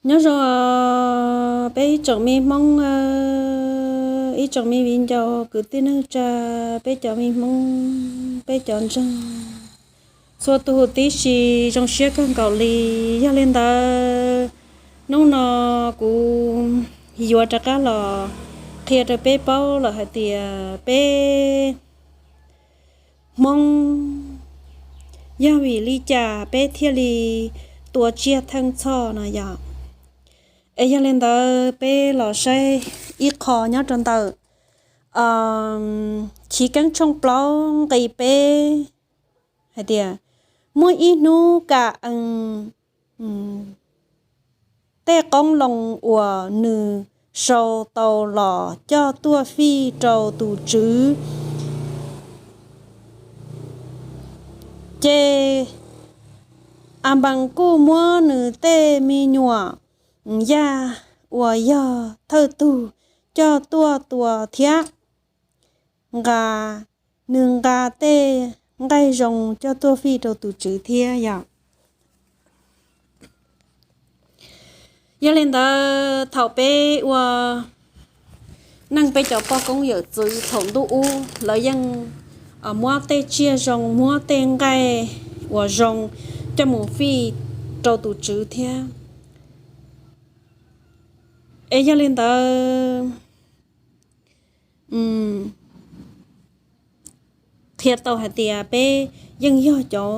Nyob zoo peb ib tsoom me Hmoob, ib tsoom me viv ncaus kwv tij neej tsa, peb cov me Hmoob, peb cov ntseeg, txhua tus huv tib si, zoo siab kawg nkaus li. Yog li ntawd, hnub no kuv yuav rov qab los qhia rau peb paub lawm hais tias peb Hmoob yog vim li cas peb thiaj li tua tsiaj Theej Txhoj no yog. Es yog li ntawd peb los saib ib qho nyob rau ntawm Chiv Keeb tshooj plaub nqe peb hais tias, muaj ib hnub Ka-ees tej qoob loo uas nws sau tau los coj tuaj fij rau tus Tswv, ces Anpees kuj muab nws tej me nyuam yaj uas yog thawj tug coj tuaj tua thiab nqa, nws nqa tej nqaij zoo coj tuaj fij rau tus Tswv thiab yom. Yog li ntawd thaum peb ua neej peb cov poj koob yawm txwv thaum ntuj ub lawv yeej muab tej tsiaj zoo, muab tej nqaij uas zoo coj mus fij rau tus Tswv thiab. Es yog li ntawd qhia tau hais tias peb yeej yog cov,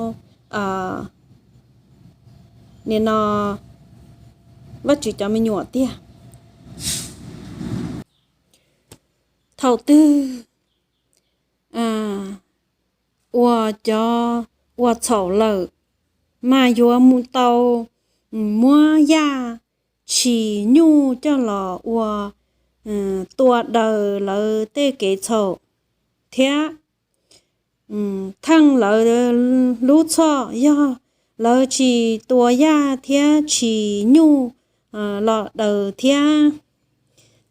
nim no, Vajtswv cov me nyuam tiag. Thaum twg uas cov ua txhaum lawm mas yuav mus tau muab yaj tshis nyuj coj los ua tua daws lawv tej kev txhaum thiab theej lawv lub txhoj. Yog lawv tsis tua yaj thiab tshis nyuj los daws thiab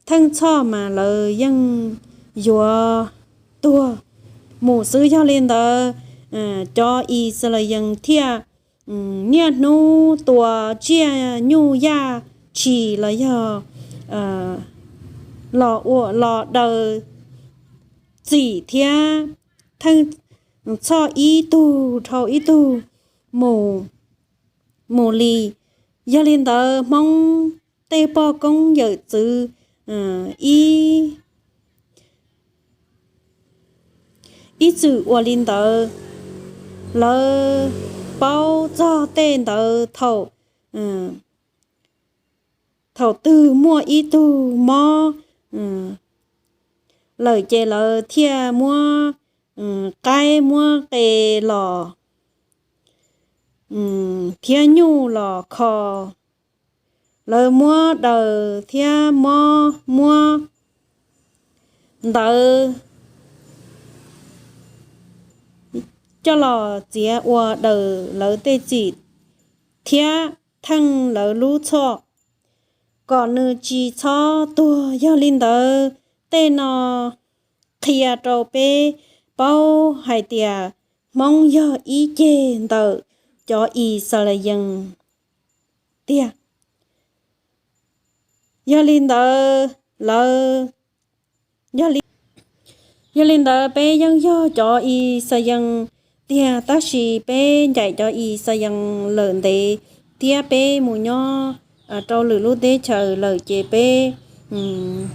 theej txhoj mas lawv yeej yuav tuag mus xwb. Yog li ntawd cov Yixalayees thiaj niaj hnub tua tsiaj nyuj yaj tshis los yog los ua los daws txim thiab theej txhoj ib tug dhau ib tug mus, mus li. Yog li ntawd Hmoob tej poj koob yawm txwv ib, ib txwm ua li ntawd, lawv paub txog tej ntawd thaum, thaum twg muaj ib tug mob lawm ces lawv thiaj muab qaib muab qe los thiab nyuj los kho. Lawv muab daws thiab mob muab ntawd coj los txiav ua daws lawv tej txim thiab theej lawv lub txhoj kom nws tsis txhob tuag. Yog li ntawd tej no qhia rau peb paub hais tias Hmoob yog ib ceg ntawm cov Yixalayees tiag. Yog li ntawd lawv, yog li ntawd peb yeej yog cov Yixalayees tiag, tab sis peb ncaim cov Yixalayees lawm ntev thiab peb mus nyob rau lwm lub teb chaws lawm ces peb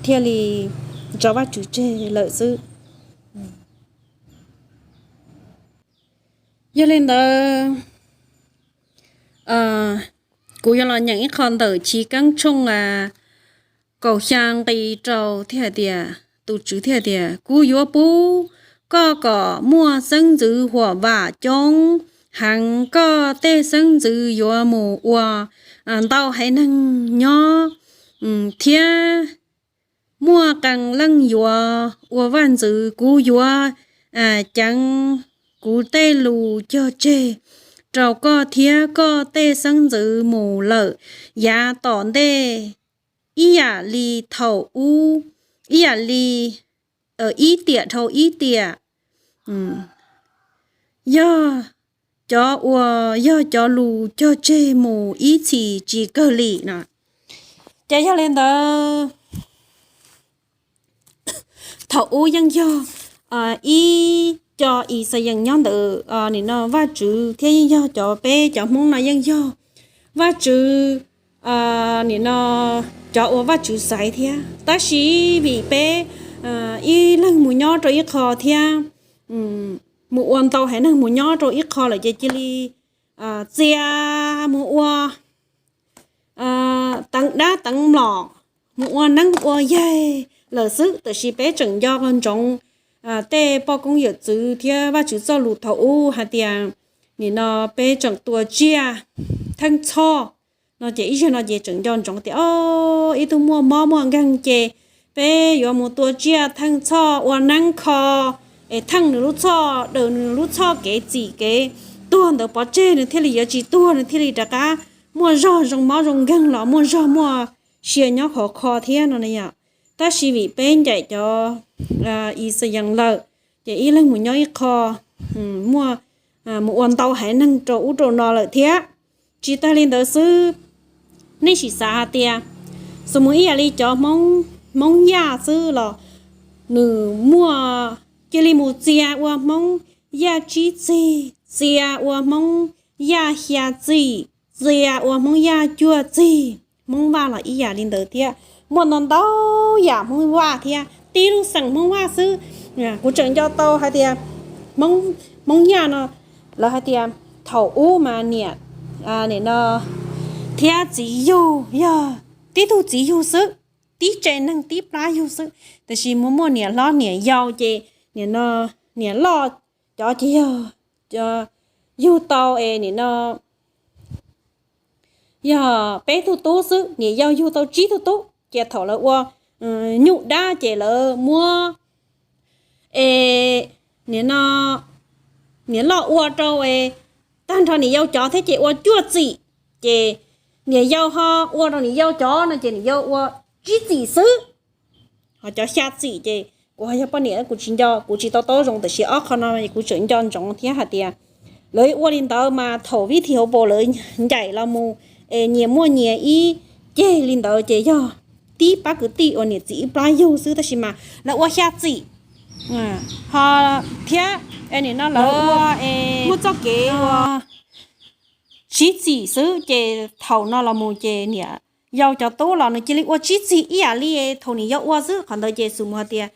thiaj li tso Vajtswv tseg lawm xwb. Yog li ntawd kuv yuav los nyeem ib qho ntawm Chiv Keeb tshooj kaum xya nqe rau thiaj hais tias, tus Tswv thiaj tias, kuv yuav pub koj kom muaj xeeb ntxwv huam vam coob heev, koj tej xeeb ntxwv yuav mus ua ntau haiv neeg nyob thiab muaj qee leej yuav ua vaj ntxwv. Kuv yuav ceev kuv tej lus cog tseg rau koj thiab koj tej xeeb ntxwv mus lawm yav tom ntej ib yam li thaum ub, ib yam li, ib tiam dhau ib tiam. Yog cov uas yog cov lus cog tseg mus ib txhis tsis kawg li no. Ces yog li ntawd, thaum ub yeej yog ib co Ixayees nyob ntawm nim no Vajtswv thiab yeej yog cov, peb cov Hmoob no yeej yog Vajtswv, nim no cov uas Vajtswv xaiv thiab. Tab sis vim peb ib leeg mus nyob rau ib qho thiab, mus ua ntau haiv neeg mus nyob rau ib qho lawm ces cia li txia mus ua teev dab teev mlom, mus ua neeb ua yaig lawm xwb. Tiam sis peb tseem nco ntsoov tej poj koob yawm txwv thiab Vajtswv txoj lus thaum ub hais tias nim no peb tseem tua tsiaj theej txhoj no ces ib zaug no ces tseem nco ntsoov tias o, ib tug muaj mob muaj nkeeg ces peb yuav mus tua tsiaj theej txhoj ua neeb kho, es theej nws lub txhoj, daws nws lub txhoj kev txim kev tuag ntawd pov tseg, nws thiaj li yuav tsis tuag, nws thiaj li rov qab muaj zog zoo mob zoo nkeeg los muaj zog muaj sia nyob khov kho thiab no na yom. Tab sis vim peb ncaim cov Ixayees lawm ces ib leeg mus nyob ib qho, muaj mus ua ntau haiv neeg rau ub rau no lawm thiab. Tsis tas li ntawd xwb, nej sim xav hais tias xus mus ib yam li cov Hmoob Yaj xwb los nws muaj, cia li mus txia ua Hmoob Yaj tsib txig, txia ua Hmoob Yaj xya txim, txia ua Hmoob Yaj cuaj txig. Hmoob Vaj los ib yam li ntawd thiab, muaj ntau ntau yam Hmoob Vaj thiab, tib lub xeem Hmoob Vaj xwb. Kuv tseem nco tau hais tias Hmoob Yaj no lawv hais tias thaum ub mas niam, nim no thiab txiv yug yog tib tug txiv yug xwb, tib tsev neeg tib plab yug xwb, tiam sis muaj muaj niam hlob niam yau ces nim no niam loj cov ces yog yug tau es nim no yog peb tug tub xwb, niam yau yug tau tsib tug tub. Ces thaum lawv ua nyuj dab ces lawv muab es nim no niam loj ua rau es tag nrho niam yau cov thiab ces ua cuaj txim. Ces niam yau ho ua rau niam yau cov no ces niam yau ua tsib txim xwb. Ho cov xya txim ces kuv ho yog poj niam kuv tsis nco, kuv tsis tau taub zoo, tiam sis ob qho no kuv tseem nco ntsoov thiab hais tias lawv ua li ntawd mas thaum vib thim hauv paus lawv ncaim los mus es nyias muaj nyias ib ceg li ntawd ces yog tib pab kwv tij uas niam txiv ib plab yug xwb, tab sis mas lawv ua xya txim. Ho thiab nim no lawv ua muaj txoj kev ua tsib txim xwb, ces thaum no los mus ces niam yau cov tub los nws cia li ua tsib txim ib yam li thaum niam yau ua xwb. Qhov ntawd ces xus mus hais tias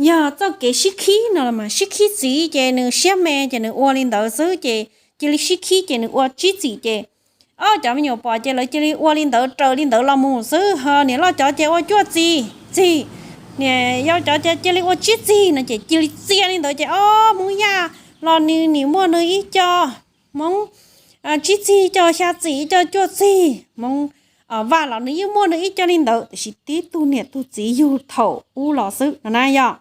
yog txoj kev sib khib no los mas sib khib txiv ces nws siab me ces nws ua li ntawd xwb, ces cia li sib khib ces nws ua tsib txim ces ob cov me nyuam pom ces lawv cia li ua li ntawd raws li ntawd los mus xwb. Ho niam loj cov ces ua cuaj txim txig, niam yau cov ces cia li ua tsib txig no ces cia li txia li ntawd ces ob Hmoob Yaj los nws nim muaj nws ib co, Hmoob tsib txig ib co, xya txim ib co, cuaj txig. Hmoob Vaj los nws yeej muaj nws ib co li ntawd, tiam sis tib tug niam tug txiv yug thaum ub los xwb no na yom.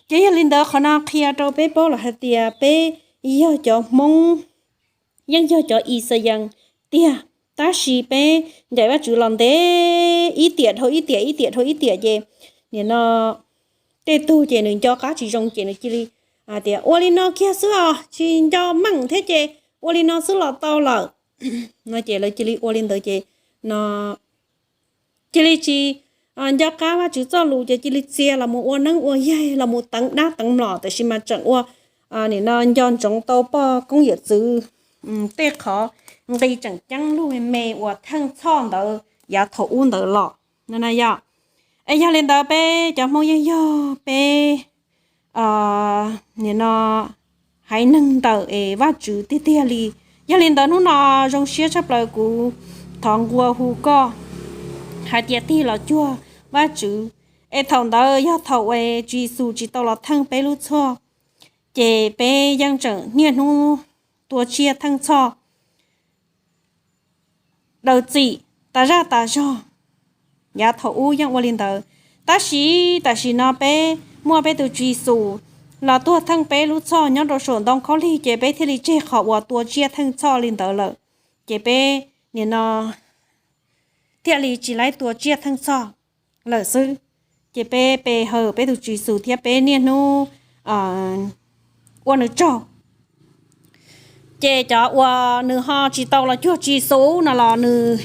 Ces yog li ntawd qhov no qhia rau peb paub los hais tias peb yog cov Hmoob, yeej yog cov Ixayees tiag, tab sis peb ncaim Vajtswv los ntev ib tiam dhau ib tiam, ib tiam dhau ib tiam ces nim no tej tug ces nws nco qab tsis zoo ces nws cia li tias ua li no kiag xwb os, tsis nco meej thiab ces ua li no xwb los tau lawm no ces lawv cia li ua li ntawd ces no cia li tsis nco qab Vajtswv txoj lus ces cia li txia los mus ua neeb ua yaig, los mus teev dab teev mlom, tiam sis mas tseem ua nim no nco ntsoov tau poj koob yawm txwv tej qhov nqi tseem ceeb lug me me uas theej txhoj ntawd yav thaum ub ntawd los no na yom. Es yog li ntawd peb cov Hmoob yeej yog peb nim no haiv neeg ntawm es Vajtswv tiag tiag li. Yog li ntawd hnub no zoo siab tshaj plaws kuv thov nqua hu koj hais tias tig los cuag Vajtswv. Es thaum ntawd yog thaum uas Tswv Yexus tsis tau los theej peb lub txhoj, ces peb yeej tseem niaj hnub tua tsiaj theej txhoj daws txim tas zaj tas zog. Yav thaum ub yeej ua li ntawd, tab sis tam sim no peb muaj peb tus Tswv Yexus los tuag theej peb lub txhoj nyob rau saum ntoo khaub lig, ces peb thiaj li tseg qhov uas tua tsiaj theej txhoj li ntawd lawm. Ces peb nim no thiaj li tsis laib tua tsiaj theej txhoj lawm xwb. Ces peb pe hawm peb tus Tswv Yexus thiab peb niaj hnub ua nws tsaug. Ces cov uas nws ho tsis tau los cuag Tswv Yexus no los nws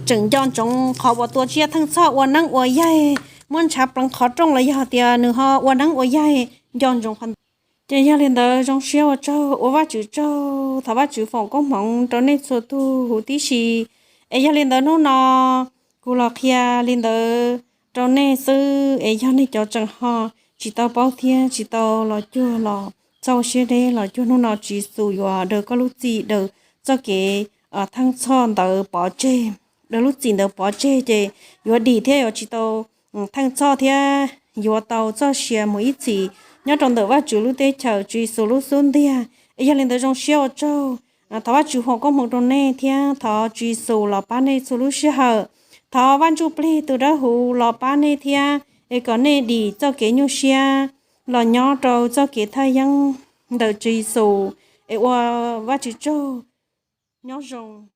tseem nco ntsoov qhov uas tua tsiaj theej txhoj ua neeb ua yaig, muab ntshav pleev qhov rooj los yog tias nws ho ua neeb ua yaig nco ntsoov qhov ntawd. Ces yog li ntawd zoo siab ua tsaug, ua Vajtswv tsaug, thov Vajtswv foom koob hmoov rau nej txhua tus huv tib si. Es yog li ntawd hnub no kuv los qhia li ntawd rau nej xwb, es yog nej cov tseem ho tsis tau paub thiab tsis tau los cuag los txhob ua siab deb, los cuag hnub no Tswv Yexus yuav daws koj lub txim, daws txoj kev theej txhoj ntawd pov tseg, daws lub txim ntawd pov tseg ces yuav dim thiab yuav tsis tau theej txhoj thiab yuav tau txoj sia mus ib txhis nyob rau ntawm Vajtswv lub teb chaws Tswv Yexus lub xub ntiag. Es yog li ntawd zoo siab ua tsaug, thov Vajtswv foom koob hmoov rau nej thiab thov Tswv Yexus los pab nej txhua lub sij hawm. Thov Vaj Ntsuj Plig tus dawb huv los pab nej thiab, es kom nej dim txoj kev nyuaj siab los nyob rau txoj kev thaj yeeb ntawm Tswv Yexus, es ua Vajtswv tsaug, nyob zoo.